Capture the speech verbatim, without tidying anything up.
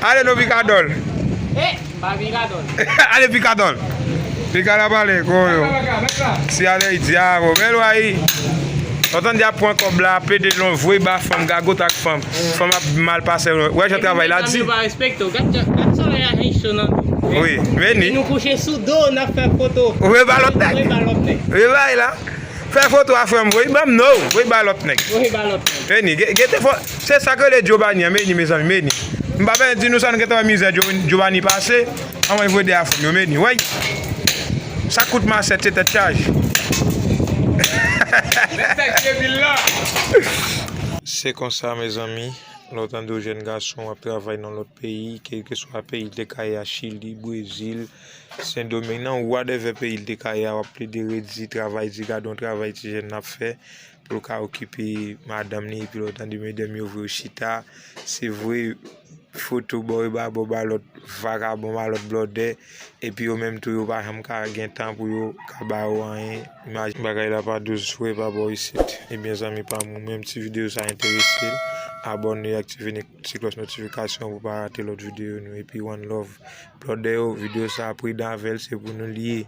Ale non, Pikadòl. Ale Pikadòl. Pika la pale, koyo. Si ale diabo, bèl wayi. Ou tande ap pran kòb la, pede lon, voye ba fanm, gagot ak fanm. Fanm ap mal pase. Wè jan travay la di. Yo pa respekte w. Gad, gad solèy a Haitian nan. Wi, vini. Epi nou kouche sou do, n ap fè foto. Voye ba lòt nèg. Voye ba lòt nèg. Voye bay la. Fè foto a frè m, voye ban m non, voye ba lòt nèg. Voye ba lòt nèg. Vini, ge- gete fò. Se sa k rele Giovanni an, vini, mezanmi, vini. M pa bezwen di nou sa, nou gentan wè mizè Gio- Giovanni pase. Anmwey, voye de a fanm yo, vini, wèy. Sa kout masèt, se tèt chaje. Se konsa, mezanmi, lè w tande yon jèn gason ap travay nan lòt peyi, kèlkeswa peyi l te ka ye a, Chili, Brezil, Sendomeng, nan whatever peyi l te ka ye a, w ap plede redi travay, di gade yon travay ti jèn nan ap fè, pou l ka okipe madanm li, epi lè w tande medam yo vre yo chita, se vre, foto bò e ba bò ba lòt vakabon, ba lòt blòdè, epi yo menm tou yo pa janm ka gen tan pou yo ka ba yo anyen. Imaj bagay la pa dous vre pa bò isit. Ebyen zanmi pa m, ou menm ti videyo sa enterese l, abòne, aktive ne- ti klòch notifikasyon pou pa rate lòt videyo nou, epi one love. Blòdè yo, videyo sa pridan avè l, se pou nou l ye.